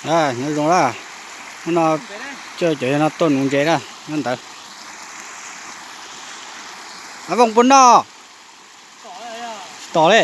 Nyob zoo na, hnub no coj cov yawg no tuaj nuv ntses na, nyob ntawd. Ab Vooj puas noj? Tsis tom li.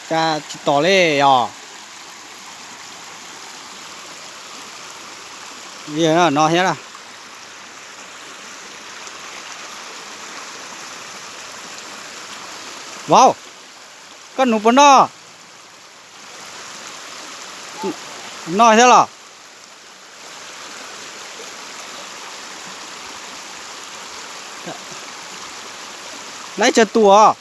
Cas tsis tom li os? Yog no thiab na. Vauv, koj nuv puas noj? Noj thiab los? Laib tsawg tus os?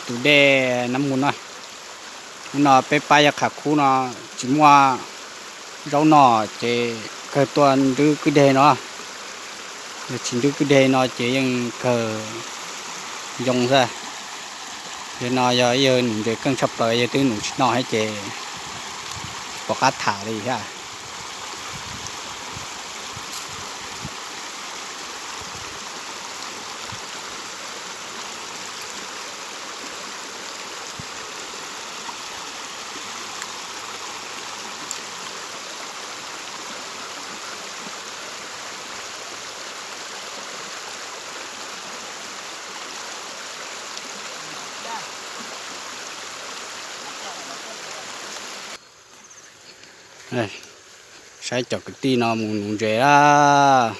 Tus dej Nab Mus no, hnub no peb pab yawg Qham Khub no tsis muaj zaub noj ces kawg tuaj nrwb kwj deg no. Yog tsis nrwb kwj deg no ces yeej kawg yoo xwb. Yawg no yog ib yawg nuv ntses keej tshaj plaws, yawg twb nuv tsis noj thiab ces tsis pom qab tham li thiab. Saib cov kwv tij no mus nuv ntses lawm.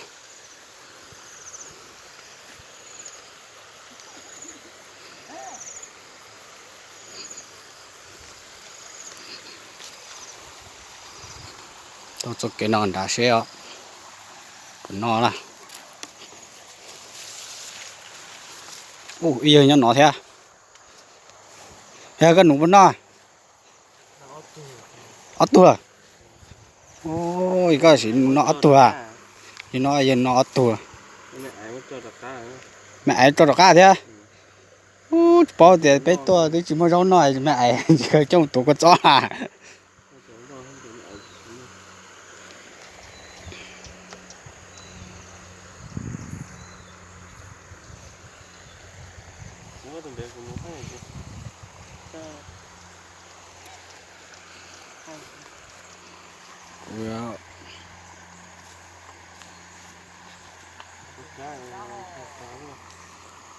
Taug txoj kev no nrad seb puas noj na. Ub, ib yawg nyob no thiab. Yog koj nuv puas noj? Ob tug. Koj sim noj ob tug a? Yog no yog noj ob tug. Me aiv tso rov qab thiab. Ub, tsis paub tias peb tuaj twb tsis muaj zaub noj, me aiv coj mus tuav kua txob a.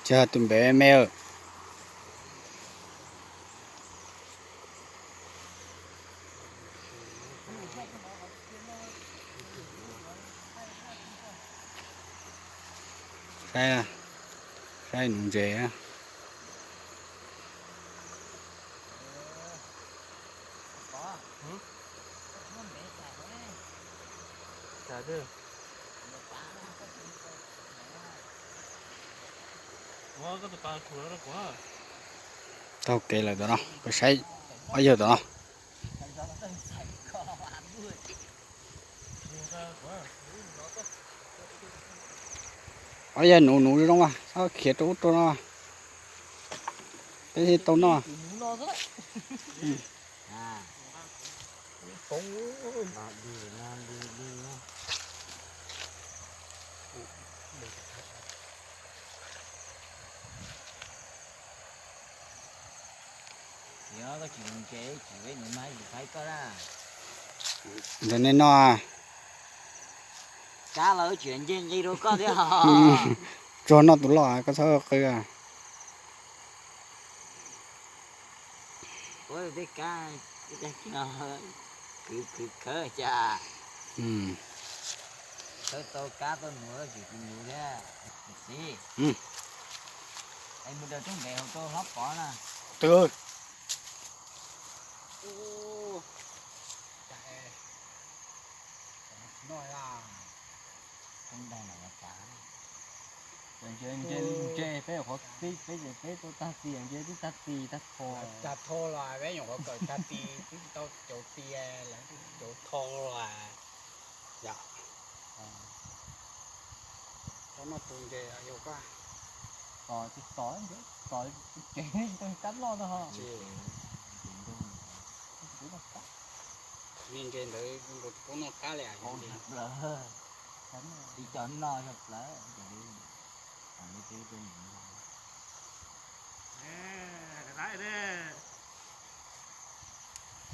Tsis hais tus npe me. Saib, saib nuv ntses. Taug kev lawm tom no, saib ob yawg tom no. Ob yawg nuv nuv zoo zoo, txhob khiav rau ub rau no, peb thiaj tau noj. Ntawd nej noj. Tsuag noj tus loj, koj txhob qw. Ua tej kab, tej kab no khwv khwv khawb cas. Khawb tau kab tau nuv tsis nuv thiab. Txiv, es mus daws roob ntev hauv rau hlob Pov na. Twg? Ntses peb qhov peb, peb peb tuaj tag tis, ntses twb tag tis tag tho. Tag tho los peb nyuam qhuav kawm tag tis twb tsis tau caum tis, lawv twb caum tho los. Yom. Tau noj tus ntses yog koj. Tos tsis tos, tos tsev tsis tau kab loj no ho. Tsis. Kuv no kab. Ntses ntawd nkaus tsis paub noj qab li. Li cov noj yog plawv.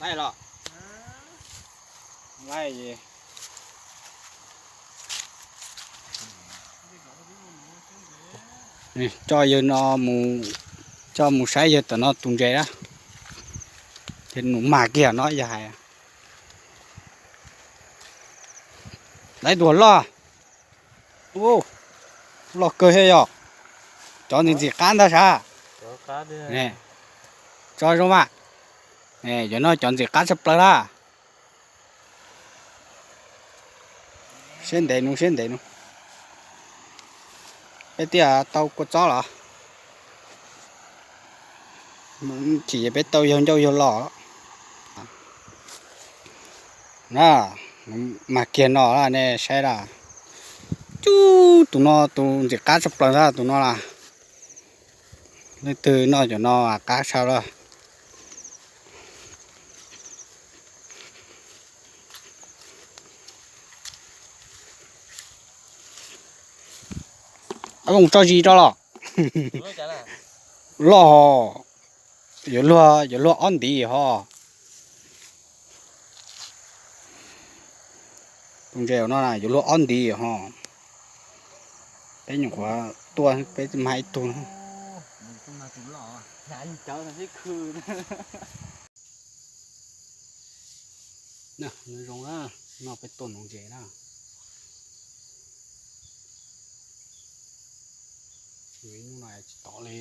Laij los. Laij. Coj yawg no mus, coj mus saib yawg tom no tus ntses na. Ces nws mag kiag no yog hais. Lawv tus loj, loj kawg thiab yog. Cov ntxim ntxim qab ntag sav. Tso zoo mas. Cov no cov ntxim qab tshaj plaws na. Siab ntev no, siab ntev no. Peb twb tau kua txob los. Chim ces peb tau yawg ncauj yawg lo. Na, mag kiag no nej saib na. Cub, tus no tus ntxim qab tshaj plaws ntag tus no las. Leej twg noj cov no qab tshaj lawm. Ab, mus tso zis rau los. Loj hos. Yuav luag, yuav luag ob ntiv hos. Tus ntses no yuav luag ob ntiv hos. Peb nyuam qhuav tuaj peb mag ib tug. Zoo na, no peb tuaj nuv ntses na. Ib hnub no tsis tau li.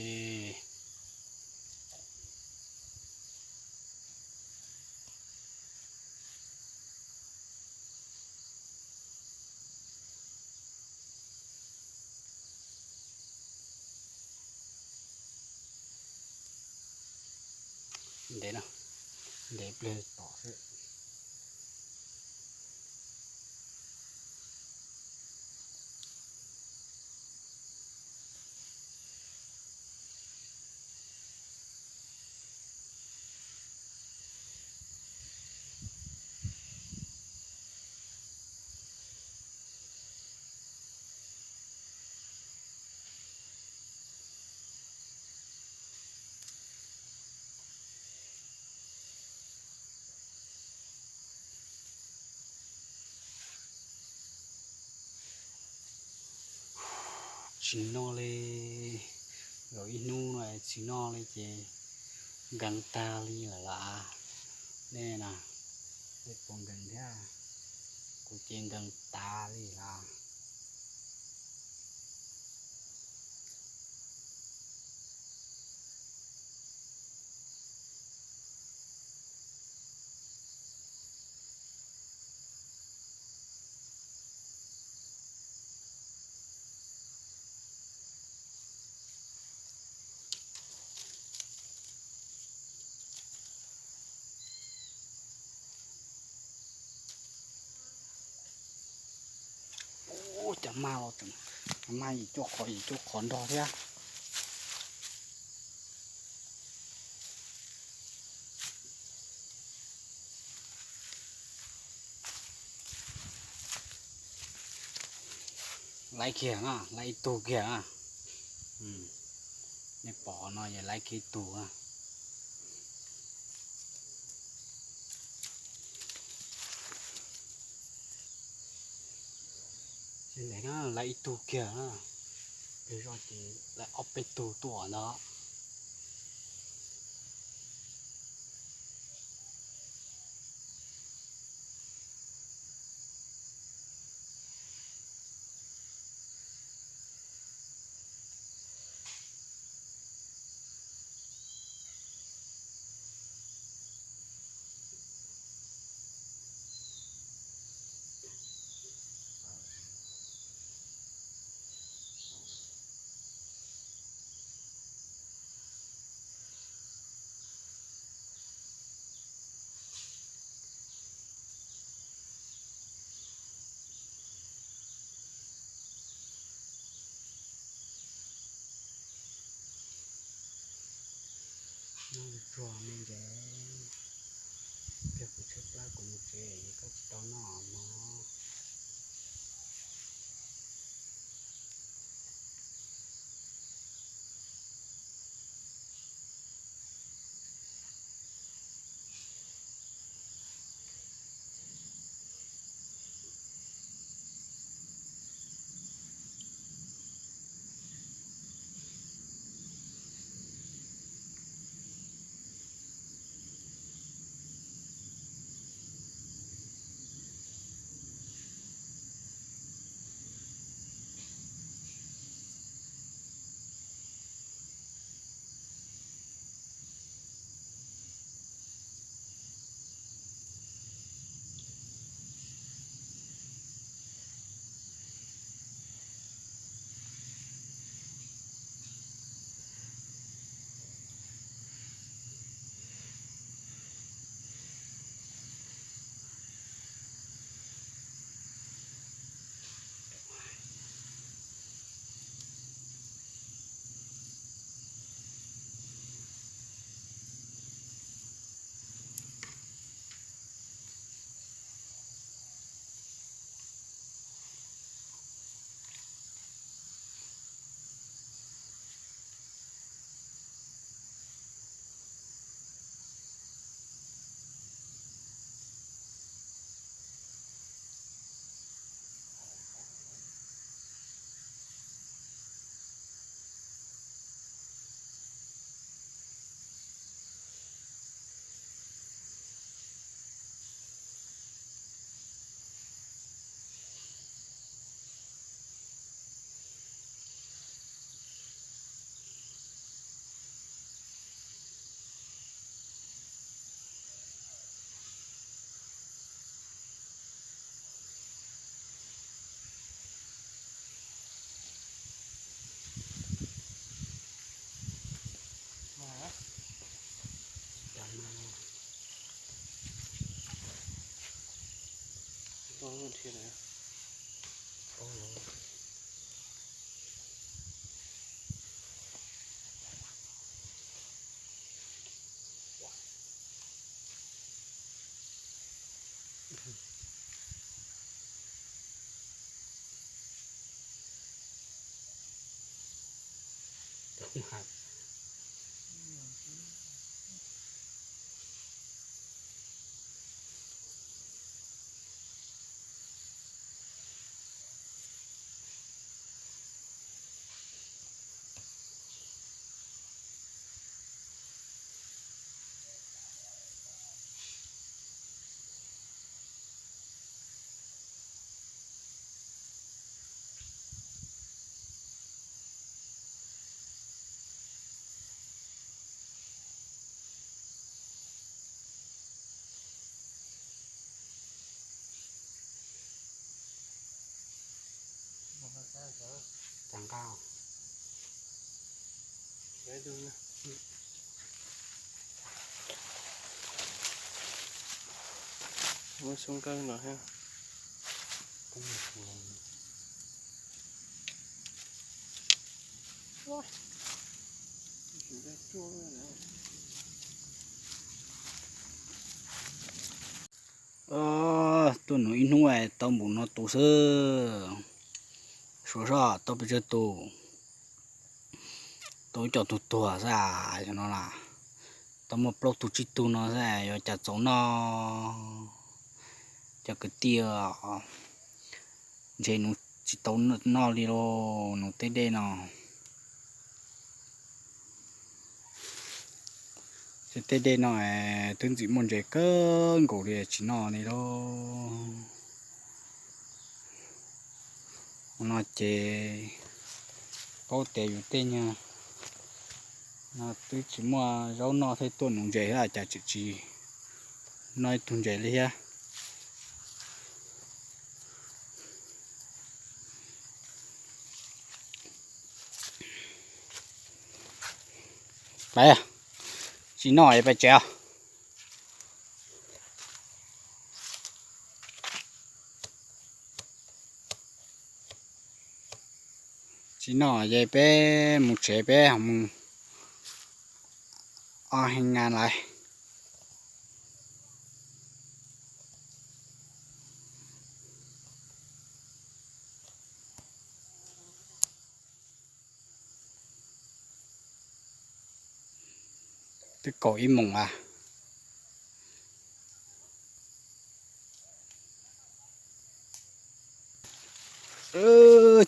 Ntev no, ntev pliag tom xwb. Tsis noj li, zaum ib hnub no tsis noj li ces nkees tag li lawm las. Nej na, nej puas nkees thiab? Kuv ces nkees tas li las. Ub, cov maj los, cov maj yim cuaj qhov, yim cuaj qhov nrog thiab. Laib kiag na, laib ib tug kiag na. Nej pom no yog laib kiag ib tug na. Ces ntawm no laib ib tug kiag na, peb zoj ces laib ob peb tug tuaj ntag. Noj tsuag me ntses, yog kuv tshaib plab kuv mus tsev. Tuaj nuv ib hnub tau npaum no tus xwb. Suav soj tau pes tsawg tus, tau ib co tug tuag xwb no na. Tau muaj plaub tug tsib tug no xwb, yuav cas txaus noj. Cov kwv tij, ntshe nuv tsis tau noj li lauj, nuv tej dej no. Tej dej no twb ntxim muaj ntses kawg nkaus li, tsis noj li lauj. Ua no ces paub tias yus tej nyuag no twb tsis muaj zaub noj thiaj tuaj nuv ntses thiab, cas tseem tsis noj ib tug ntses li thiab. Pais, tsis noj es pais tsev os. Tsis noj ces peb mus tsev, peb mus o hee ngas lawm. Twb kaum ib moos as.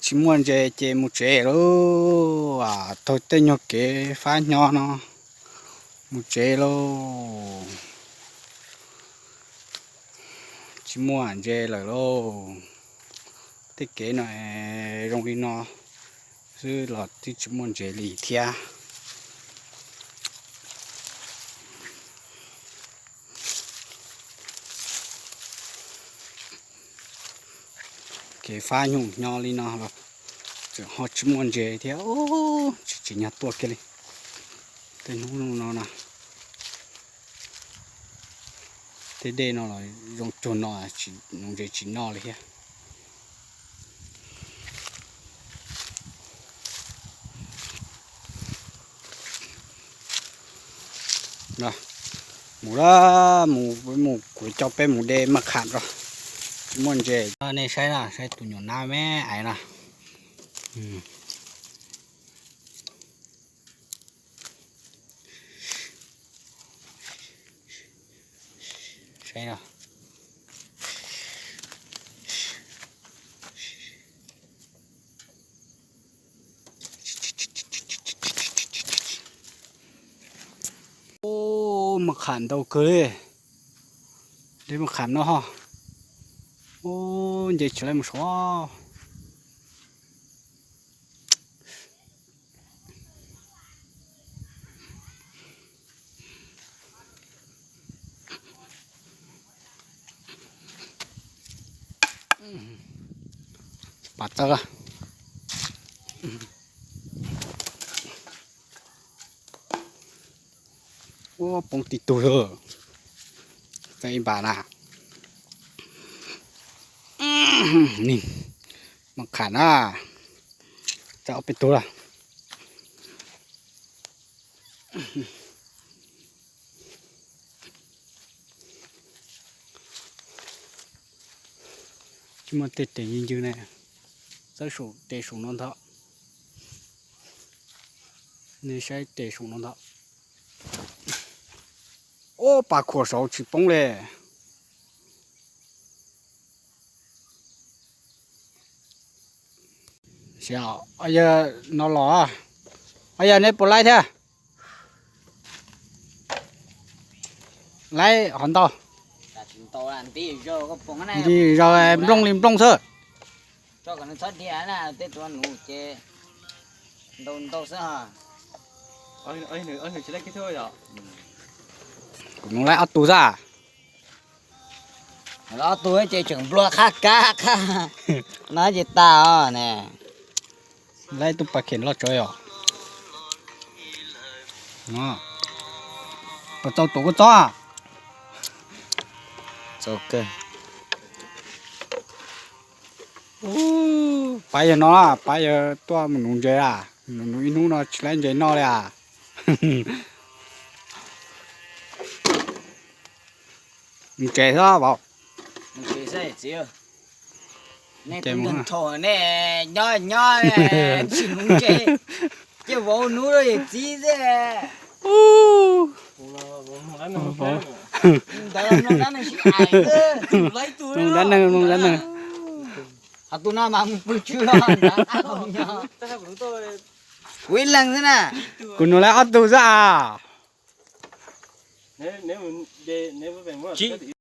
Tsis muaj ntses ces mus tsev lauj. Taug tej nyuag kev fab nyo no mus tsev lauj. Tsis muaj ntses lawm lauj. Tej kev no zoo li no xwb los twb tsis muaj ntses li thiab. Kev fab nyuj nyo li no los tseem ho tsis muaj ntses thiab. Tsis tsim nyog tuaj kiag li. Tej hnub no na, tej dej no los zoo cuag no, nuv ntses tsis noj li thiab. Mus lawm, mus, mus kuv coj peb mus de maj kham tso. Tsis muaj ntses. Nej saib na, saib tus nyuam nab me aiv na. Saib no. Ub, maj kham ntau kawg li. De maj kham no ho. Ub, nce tsis laib mus saud. Pam tawb. Ua poob tib tug lawm. Txeeb ib npam na. Ni, mas kham na, tsa ob peb tug lawm. Tsis muaj tej tes ncw ncw ne, txawb saum tes saum no ntag. Nej saib tes saum no ntag. Ob pas khuam saud tsis poob li. Yawg no los, yawg neb puas laib thiab? Laib hov ntau. Nti zaws nplooj li nplooj xwb. Kuv nug laib ob tug xwb. Ob tug ces tseem nplua qab kab qab no ces tas os ne. Laib tug pas khem loj tsawv yom. Puas txaus tus koj txob? Pab yawg no, pab yawg tuaj mus nuv ntses a, nuv ib hnub no tsis laib ntses noj li a. Ntses xwb vauv. Nej nyob nyob tsis nuv ntses, ces vauv nuv rau yawm txiv xwb. Ntawd mloog dab neeg sib ais. Mloog dab neeg, mloog dab neeg. Ho tus no mas mus pw tswv los nrad qab los nyob. Kuv ib leeg xwb na. Kuv nug laib ob tug xwb a.